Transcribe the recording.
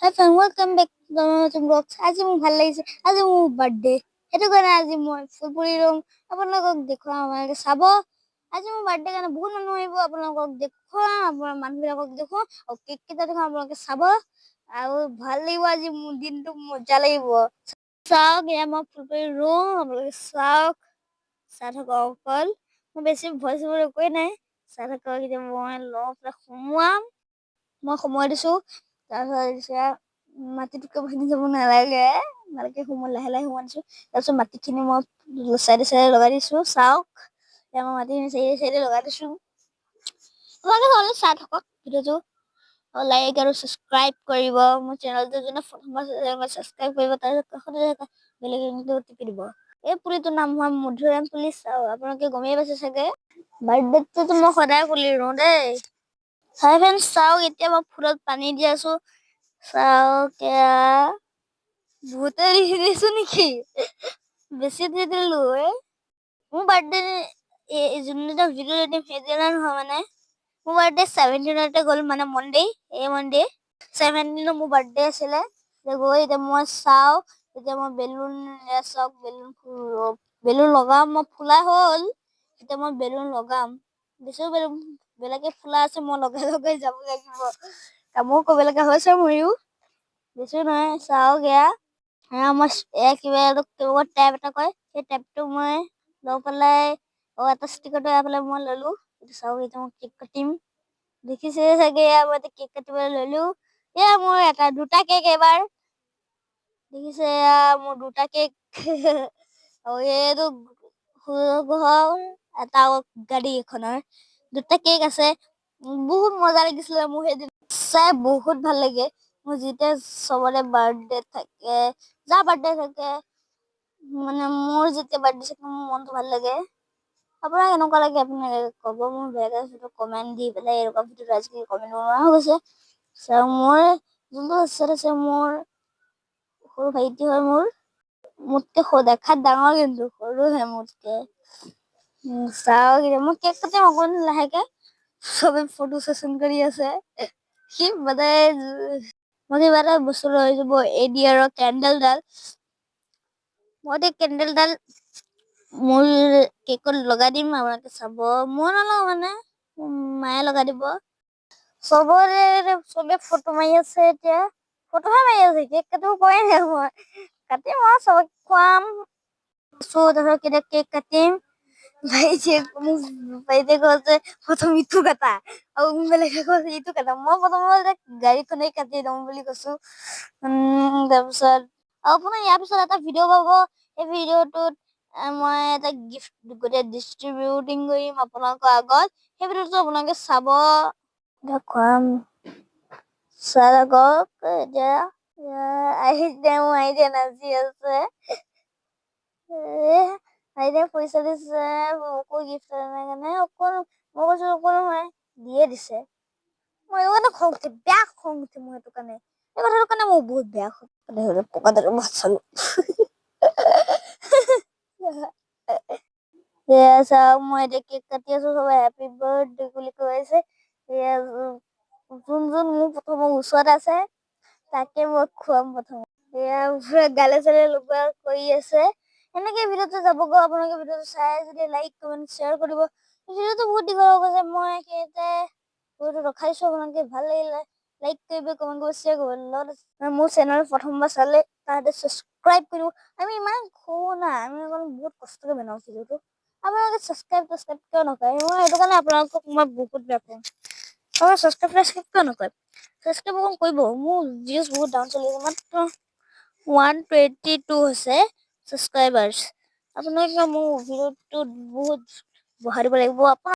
Hi friend, welcome back নতুন blog. আজি মোৰ ভাল লাগিছে। আজি মোৰ বাৰ্থডে, সেইটো কাৰণে আজি মই ফুল পুলি ৰুম, আপোনালোকক দেখুৱাম, আপোনালোকে চাব। আজি মোৰ বাৰ্থডে কাৰণে বহুত মানুহ আহিব। আপোনালোকক দেখুৱাম, আপোনাৰ মানুহবিলাকক দেখুৱাম আৰু কেক কেইটা দেখুৱাম, আপোনালোকে চাব আৰু ভাল লাগিব। আজি মোৰ দিনটো মজা লাগিব। চাওক, এয়া মই ফুল পুলি ৰুম, আপোনালোকে চাওক, চাই থাকক অকল। মোৰ বেছি ভয় চবৰে একোৱেই নাই। চাই থাকক। এতিয়া মই লওঁ পেলাই সোমোৱাম। মই সোমোৱাই দিছো। তাৰপিছত এতিয়া মাটিটো ভাঙি যাব নালাগে, ভালকে সোমোৱাই, লাহে লাহে সোমোৱাই দিছো। তাৰপিছত মাটিখিনি মই চাইডে চাইডে লগাই দিছো। চাওক, এতিয়া মই মাটিখিনি চাইডে চাইডে লগাই দিছো। আপোনালোকে হ'লে চাই থাকক ভিডিঅ'টো, লাইক আৰু ছাবস্ক্ৰাইব কৰিব। মোৰ চেনেলটো যোনে প্ৰথমবাৰ ছাবস্ক্ৰাইব কৰিব, তাৰপিছত কাষতে থকা বেল আইকনটো টিপি দিব। এই পুলিটোৰ নাম হয় মধুৰিআম পুলি। চাওক, আপোনালোকে গমেই পাইছে চাগে। বাৰ্থডেটোতো মই সদায় পুলি ৰুওঁ দেই। হাই ফ্ৰেণ্ডছ, চাওক, এতিয়া মই ফুলত পানী দি আছো। চাওক, এয়া বহুতে দি দিছো নেকি? বেছি দি দিলো। এ মোৰ বাৰ্থডে যোনদিনা ভিডিঅ' দিম সেইদিনা নহয়, মানে মোৰ বাৰ্থডে 17তে গ'ল, মানে মনডে, এই মনডে 17ত মোৰ বাৰ্থডে আছিলে। গৈ এতিয়া মই চাওঁ, এতিয়া মই বেলুন, চাওক, বেলুন বেলুন লগাম। মই ফুলা হ'ল, এতিয়া মই বেলুন লগাম। বেছিও বেলুন বেলেগে ফুলা আছে, মই লগাই লগাই যাব লাগিব। কামো কৰিব লগা হৈছে ময়ো, বেছিও নহয়। চাওক, এয়া এয়া মই এয়া কিবা এইটো কিবা টেপ এটা কয়, সেই টেপটো মই লৈ পেলাই এটা ষ্টিকাৰটো এয়া পেলাই মই ললো। এইটো চাওক, এতিয়া মই কেক কাটিম। দেখিছে চাগে, এয়া মই এতিয়া কেক কাটিবলৈ ললো। এয়া মোৰ এটা দুটা কেক এবাৰ দেখিছে, এয়া মোৰ দুটা কেক আৰু এইটো ঘৰ এটা গাড়ী এখনৰ দুটা কেক আছে। বহুত মজা লাগিছিলে মোৰ সেইদিন, চাই বহুত ভাল লাগে। মোৰ যেতিয়া চবৰে বাৰ্থডে থাকে, যাৰ বাৰ্থডে থাকে, মানে মোৰ যেতিয়া বাৰ্থডে থাকে, মোৰ মনটো ভাল লাগে। আপোনাৰ কেনেকুৱা লাগে আপোনালোকে ক'ব। মোৰ বেলেগে কমেণ্ট দি পেলাই, এনেকুৱা ভিডিঅ'ত আজিকালি কমেণ্ট নোহোৱা হৈ গৈছে। চাওক, মোৰ যোনটো ওচৰত আছে মোৰ সৰু ভাইটি হয়। মোতকে দেখাত ডাঙৰ কিন্তু সৰুহে মোতকে। চাওক, এতিয়া মই কেক কাটিম অকণ লাহেকে। চবে ফটো চেচন কৰি আছে। সি মানে মই কিবা এটা বস্তু লৈ যাব এডিআৰৰ কেণ্ডেলডাল। মই এতিয়া কেণ্ডেলডাল মোৰ কেকত লগাই দিম, আপোনালোকে চাব। মই নলগাওঁ, মানে মায়ে লগাই দিব। চবৰে চবে ফটো মাৰি আছে। এতিয়া ফটোহে মাৰি আছে, কেক কাটিব পোৱাই নাই। মই কাটিম আৰু চবক খুৱাম। তাৰপিছত কেতিয়া কেক কাটিম। ভাইটিয়ে মোক, ভাইটিয়ে কৈছে প্ৰথম ইটো কাটা আৰু বেলেগে কৈছে ইটো কাটা। মই প্ৰথমতে গাড়ীখনেই কাটি লওঁ বুলি কৈছো। তাৰপিছত আপোনাৰ ইয়াৰ পিছত এটা ভিডিঅ' পাব। এই ভিডিঅ'টোত মই এটা গিফ্ট গোটেই ডিষ্ট্ৰিবিউটিং কৰিম আপোনালোকৰ আগত। সেই ভিডিঅ'টো আপোনালোকে চাব। খুৱাম, চাই থাকক। এতিয়া আহিছে, মোৰ আইতাই নাচি আছে। আইতাই পইচা দিছে মোকো গিফ্ট কাৰণে। অকল মই কৈছো একো নহয়, দিয়ে দিছে। মই এইটো কাৰণে খং উঠে, বেয়া খং উঠে মোৰ। সেইটো কাৰণে, এই কথাটোৰ কাৰণে মোৰ বহুত বেয়া খং। পকাতে ভাত চালো। এয়া চাওক, মই এতিয়া কেক কাটি আছো। চবে হেপী বাৰ্থডে বুলি কৈ আছে। এয়া যোন যোন মোৰ প্ৰথমৰ ওচৰত আছে, তাকে মই খুৱাম প্ৰথম। এয়া পুৰা গালে চালে লগোৱা কৰি আছে। এনেকে ভিডিঅ'টো যাবগৈ। আপোনালোকে ভিডিঅ'টো চাই যদি লাইক, কমেণ্ট, শ্বেয়াৰ কৰিব। ভিডিঅ'টো বহুত দীঘল হৈ গৈছে, মই এইখিনিতে ভিডিঅ'টো ৰখাইছো। আপোনালোকে ভাল লাগিলে লাইক কৰিব, কমেণ্ট কৰিব, শ্বেয়াৰ কৰিব। লগত মোৰ চেনেল প্ৰথমবাৰ চালে তাহাঁতে ছাবস্ক্ৰাইব কৰিব। আমি ইমান সৰু না, আমি অকণ বহুত কষ্টকে বনাওঁ ভিডিঅ'টো। আপোনালোকে ছাবস্ক্ৰাইব তাবস্ক্ৰাইব কিয় নকৰে? মই সেইটো কাৰণে আপোনালোকক মই বহুত বেয়া পাওঁ। আপোনালোকে ছাবস্ক্ৰাইব তাবস্ক্ৰাইব কিয় নকৰে? ছাবস্ক্ৰাইব অকণ কৰিব। মোৰ ভিউজ বহুত ডাউন চলি আছে, মাত্ৰ 122 হৈছে ছাবস্ক্ৰাইবাৰ্ছ। আপোনালোকে মোৰ ভিডিঅ'টোত বহুত বঢ়াই দিব লাগিব। আপোনাৰ